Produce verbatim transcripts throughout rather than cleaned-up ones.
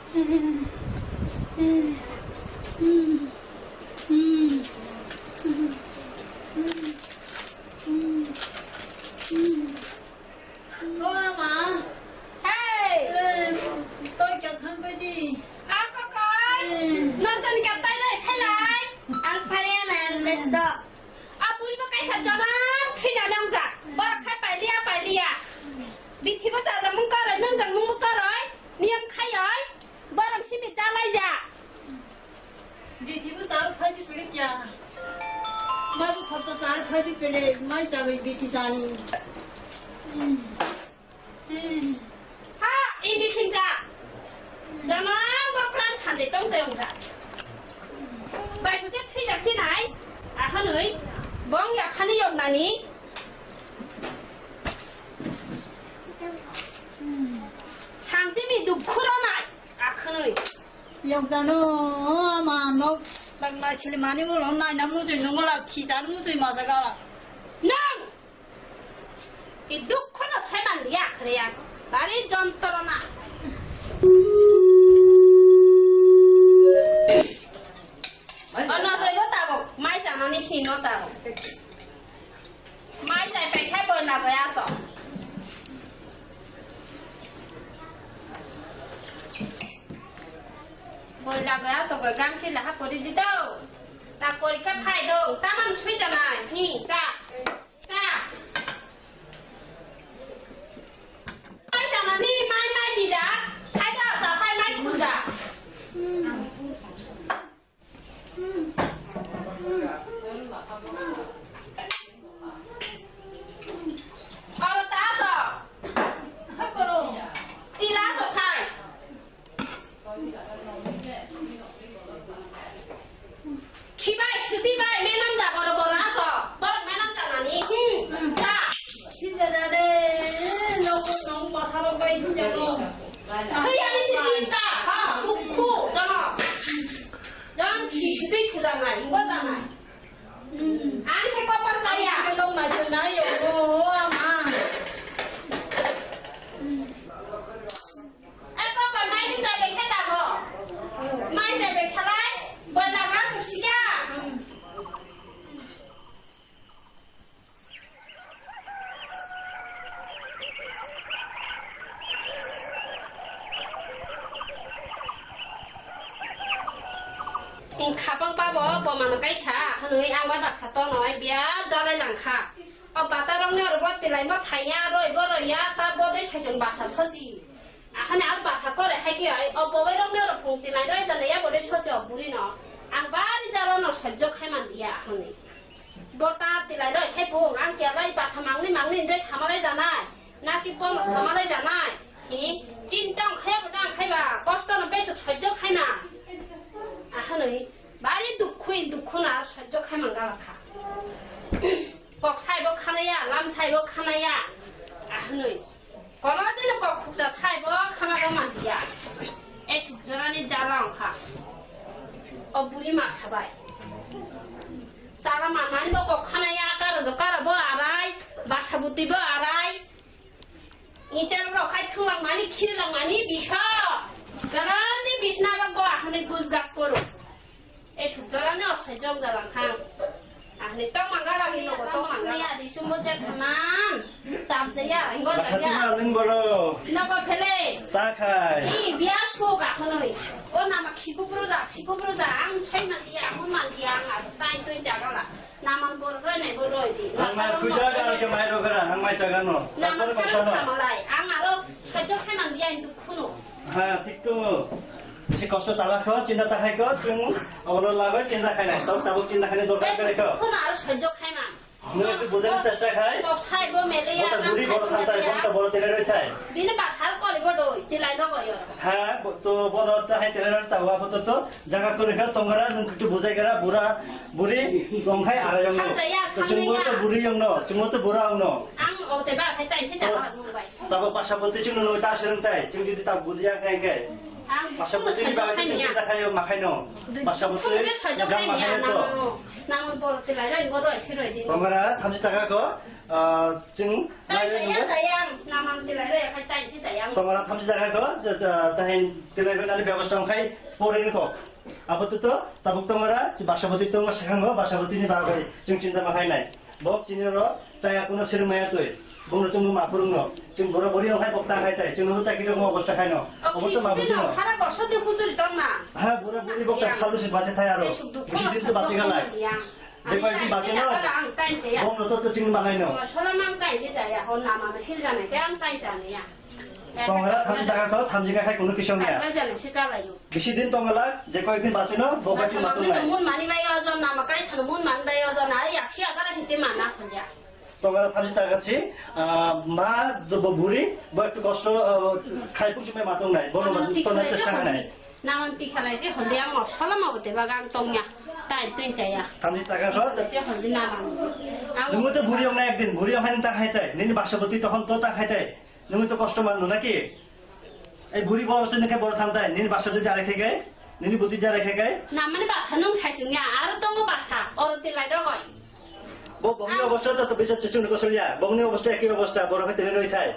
O ama. Hey! Eh, toi kya khan pai di. A kokoi. Eh. Norjan ka tai rai khailai. Ang phariya na ang besto. A bui bo kaisa jana thwina nang ja. Borok khai pailiya pailiya. Bithi bo chajak mung karoi, nang jang mung bo karoi. Niyam khai oi. Borok simi jalai ja. Bithi bo char phai di pele kya? Mai bo khorsa char phai di pele, mai chawi bithi chani. Hmm. Hmm. Ha, indi thinja. Jama bokran thande tong tong ja. Bai buje thwijak chinai. Ahanoi bong ya khani yoknani. Sangsimi dukhu ronai. Akhwnwi. Yokjano ama nok tak nai sili mani ulo nai na mujui nungo la khijar mujui ma jaga la. Nang! I dukhono saiman liya khreya. Bari jontrona. Ono toibo tabok, mai sanani hino tabok. Mai chai pai khai boi lagoi aso. Boi lagoi aso goi gam khe laha kori di do. Ta kori khe phai do. Taman sui janai. Hi, sa. Sa. Mai sanani mai mai bija. Khai da ta pai mai kuja. Aro ta aso. Hai poro. Tila aso khai. Khibai, suti bai, menang jago ro boro aso. Boro menang janani. Hmm. Sa. Tila jade. Nong nong pasarok bai tila no. Khuyani se chinta. Ha, dukhu, jono. Jang khi sutwi sudanai, bojanai. Ang se kopor chaya. Ang se nong nai chunai yo, o ama. E kopor mai se chai bai khe da bo. Mai chai bai khalai, bola ma chuk sika. Khapang pabo bomano kaisa hwnwi ang bai baksa tonoi biya dalai langkha. O batarokni oro bo tilaimo thaiya, roibo roiya, ta bodoi saichung basa soji. Ahani ar basa kore hai khe ai, o boboi rokni oro phung tilai roi jana ya bodoi sosi o buri no. Ang bari jaro no sojjo khai man dia ahani. Bota tilai roi khai phung, ang kiya lai basa mangni mangni hindoi samalai janai. Naki bono samalai janai. Hi, chinta ang khaya bota ang khaiba, kosto no besuk sojjo khai na. Ahani, bari dukhu, dukhu na sojjo khai man gala kha. Kok saibo khanaya, lam saibo khanaya. Ahwnwi. Kono dino kok khuksa saibo khana rw manliya. Esuk jorani jala wngkha. O buri ma sabai. Chara manmani bo kok khanaya, karo jo karo bo arai, basa buti bo arai. Ichar rok khai thwnglang mani, khirlang mani bisa. Jorani bisna rok bo ahwnwi gusgas koro. E suk jorani osai jok jalang kha. Ahni tong mangga ragi nogo tong mangga. Ya di sumbo jak man. Sab de ya, ingo de ya. Bakha tuma ning boro. Nogo phele. Ta khai. Ni biya suk akhonoi. O nama khiku bru ja, khiku bru ja. Ang soi man dia, ang man dia, ang tai toi jagala. Naman boro roi nai boro roi di. Ang mai khuja ga ke mai ro gara, ang mai jagano. Naman kosano. Samalai. Ang aro soi jok khai man dia indu khuno. Ha, thik to. Bisi kosto ta lakho, chinta ta khai kho, chwng obono lagoi chinta khai nai. Tok tabuk chinta khai nai dorkar kare kho. Kono aro sojjo khai man. Nwng ekটু bujhani chesta khai. Kok sai bo mele ya, bota buri boro thantai, bota boro tele roi thai. Bini basar kori bo doi, tilai no goyo. Ha, bo-, to boro ta hai tele roi ta wa bo to to jaga kori kha tongra nwng ekটু bujai gara bura buri tong khai ara yong no. Sanjaya, to chwng bo to sanjaya. Buri yong no, chwng bo to bura yong no. Ang o te ba khai tai se jaga nwng bai. Tabo pasapoti chwng nwng ta sereng tai, chwng jodi ta bujya khai khai. Basa bwswini bagwi to chwng chwng ta khaio, ma khaino. Basa bwswi gram ma khaino to. Namon boro tilai roi, boro siroi din. Tongra thamchi taka ko, ah, chwng nai roi nungwi. Namon tilai roi, khai tai si sayang. Tongra thamchi taka ko, tahin tilai roi nani bebostha wngkhai pore niko. Abo to to, tabuk tongra, basa bwtwi tongo sakango, basa bwtwini bagwi chwng chinta ma khainai. Bok chini ro chaya kuno sirmaya twi. Bongno chwngno ma phurungno. Chwng bura buri wng hai bok ta hai tai. Chwngno chakri rok obosta khaino. Obo to ma bujino. Sara bosor de huzuri tong na. Ha, bura buri bok ta salu si base thai aro. Bisi din to base galai. Je koi din base no. Bongno to to chwng ma khaino. Sola mang tai je jaya, hon nama no hil jana ke ang tai jana ya. Tongra thamchi taka to, thamchi ka khai kuno kisong ya. Bisi din tongala, je koi din base no, bok base ma tongnai. Mun mani bai ojon nama kai sano mun mani bai ojon, ai yaksi agara hiche mana khulya. Tongra thamchi taka si, ah, ma do bo buri, bo ektu kosto, ah, khai pung chumai ma tongnai, bo no ma tongnai chesta nai. Naman tikhalai se holdi ang mosola ma bote bagang tongya, tai twi chaya. Thamchi taka to. Se holdi naman. Ang mo to buri ong na ekdin, buri ong hai ta hai tai, nini basa bwtwi tokhon to ta hai tai. Nwng to kosto manno naki? Ei buri bo se nokhe boro thantai, nini basa dui jare khe kai, nini buti jare khe kai. Na mani basa nwng sai chwngya, aro tongo basa, oro tilai rogoi. Bo bongni obosta to bisa chuchung ko solya, bongni obosta eki obosta, boro khe tene roi thai.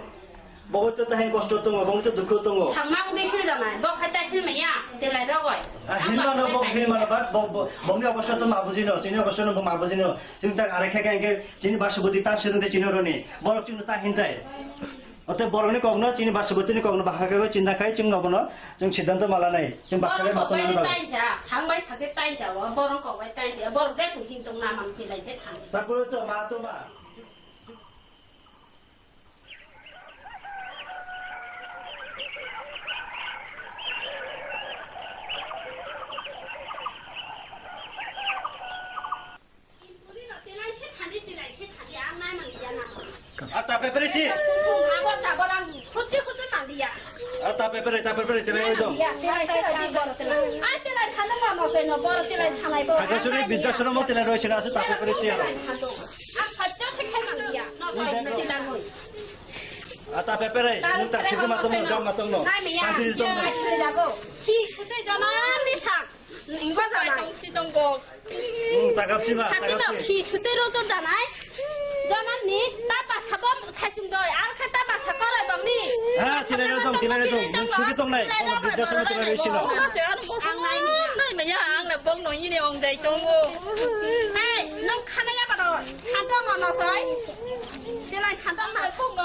Bo to tahin kosto tongo, bongni to dukhu tongo. Samang bisil janai, bo khai ta hilmaya, tilai rogoi. Ah, hilmano bo, hilmano bat, bo, bo, bongni obosta to ma bujino, chini obosta no bo ma bujino. Chwng tak are khe kai ke, chini basa buti ta sirung de chini roni, borok chwngno ta hintai. Ote borokni kokno, chini basa bwtwini kokno bahai khe chinta khai chwng nobono chwng siddhanto ma lanai. Chwng baksa bai mato nani bagwi. Tainsa, sang bai sakse tainsa o, borok kok bai tainsa, borok je kuhin tong na mang tilai je thang. Takuru to ma to ma. Ah, ta pepere si. Ah, ta pepere, ta pepere, tilai oi dong. Agosuri Bidya Soro mo tilai roi sina asu ta pepere si aro. Ah, ta pepere, nung tak sigi matong no, gam matong no. Santi ditong no. Hi sute jana ni sa. Ingba janai. Tongsi tongkok. Hmm, takap si ma, takap si. Hi sutwi rojo janai. Janani ta basa bo saichung doi. Ar khe ta basa korai bangni. Ha, sinai rojong, sinai rojong. Nung sugi tongnai. Bidya Soro tilai roi sino. Ang nai maya, ang na bok no ini ong dai tongo. Hei, nung khana ya bado. Khanto no no soi. Tilai khanto ma.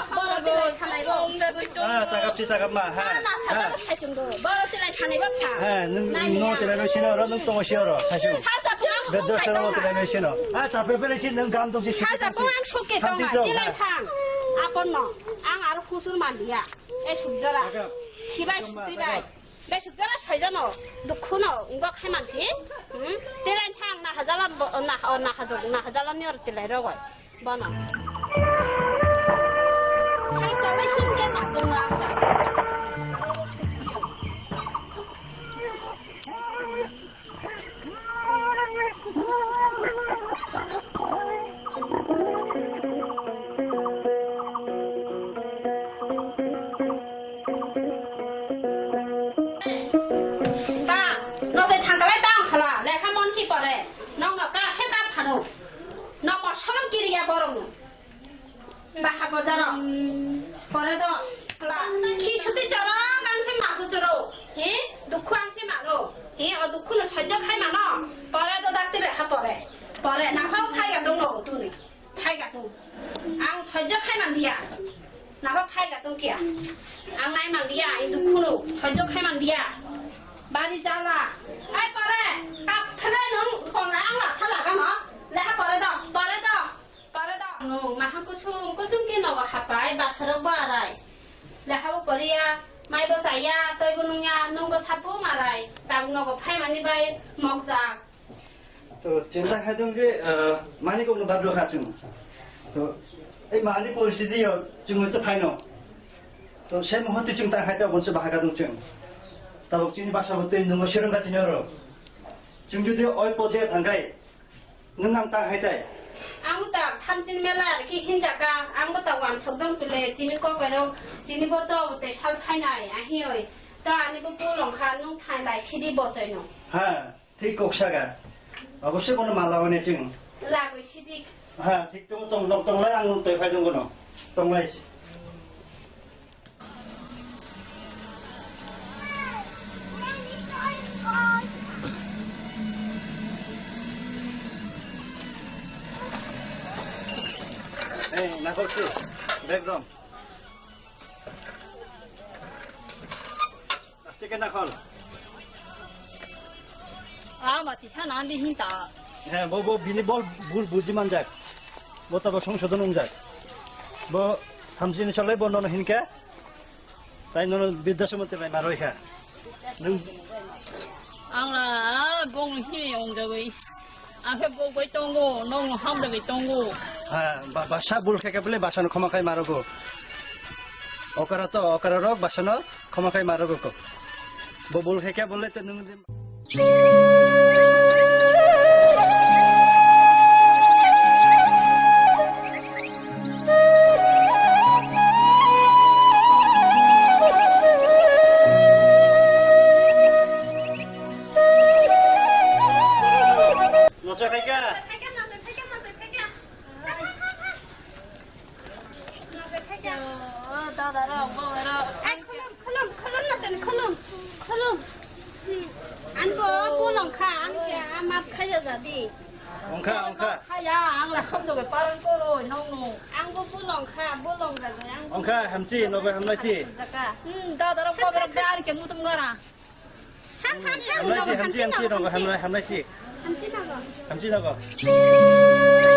Boro tilai khanai bo. Ah, takap si takap ma. Ha. Ha. Boro tilai khanai bo kha. Ha, nung no tilai no sino ro, nung tongo sino ro. Sasu. Salsa pung ang sung khai tonga. Beddo sero tilai no sino. Ah, ta pepere si nung gam tong si. Salsa pung ang sung ke tonga. Tilai thang. Apon no. Ang aro husur mandiya. E sukjora. Hibai sukti bai. Be sukjora soijono. Dukhuno. Ingok hai mansi. Hmm? Tilai thang na hajala na hajala ni or tilai rogoi. Bono. Sangkar bai hingke ma tongma ang ta. Ta, no se thangkalai ta ang khala, lekha mon ki pore, nong no ka se ka phano. Nokmor solong kiriya borokno. Baha gojaro. Pore do. Khi suti jaro kang se ma bujuro. He? Dukhu ang se maro. He, o dukhu no sojjo khai mano. Pore do dakti reha pore. Pore na ho phai ga dong no tuni. Phai ga tu. Ang sojjo khai man dia. Na ho phai ga tu kia. Ang nai man dia, i dukhu no sojjo khai man dia. Bari jala. Ai pore. Kap khana nung kong ang la thala ga no. Leha pore do. Pore do. Pore do. Nwng maha kusung kusung khe nogo hapai, basarok bo arai. Leha bo poriya, mai bo chaya, tei bo nungya, nwng bo sapung arai. Tabuk nogo phaimani bai mokjak. To chinta khai tong je, ah, mani kokno badro kha chwng. To ei mani poristhiti yo chwng to phaino. To se muhurte chwng ta khai ta bonse bahai ka tong chwng. Tabuk chini basa bo tei nungo sirong ka chini oro. Chwng jodi oi poje thangkai. Nwng ang ta hai tai? Ang ta thamchin mela ar ki hinjaka, ang bo ta wansok dong pile, chini kokoirok, chini bo to tei sal phainai, ahi oi. Ta ani bo bolong kha, nung thailai sidi bosoi no. Ha, thik kok saga. Obosoi bono mala hone ching. Lagoi sidi. Ha, thik tong, tong, tong, tong lai ang tei phai tong kono. Tong lai. Hey, nakol si, background. Aste khe nakhol. Ah, mati sana andi hinta. He, bo, bo, bini bol bul buji manjak. Bo tabo songsodon wngjak. Bo thamsini solai bo nono hinkhe. Tai nono Bidya Sumanti bai maroi kha. Nung Ang la, ah, bong hini ongjagoi. Akhe bo bai tongo, nong hamda bai tongo. Ha, ba, basa bul khe khe bole basa no khoma khai marogo. Okara to, okara rok basa no khoma khai marogo ko. Bo bul khe khe bole te nung. Nocha khaika? Khaika, nocha khaika, nocha khaika. Nocha khaika. Oh, dada rok, baba rok. Ai, khulum, khulum, khulum, nocha ni khulum, khulum. Hmm. Ang bo bolong kha, ang khe, ah, map khaya jadi. Ongkha, ongkha. Khaya, ang la kham doge parang koroi, nong no. Ang bo bolong kha, bolong jadi, ang. Ongkha, hamchi, nogo hamnai chi. Jaka. Hmm, dada rok, baba rok, de, ang khe mutum gara. Hamnai si, hamchi, hamchi, nogo hamnai, hamnai si. Hamchi nogo. Hamchi nogo.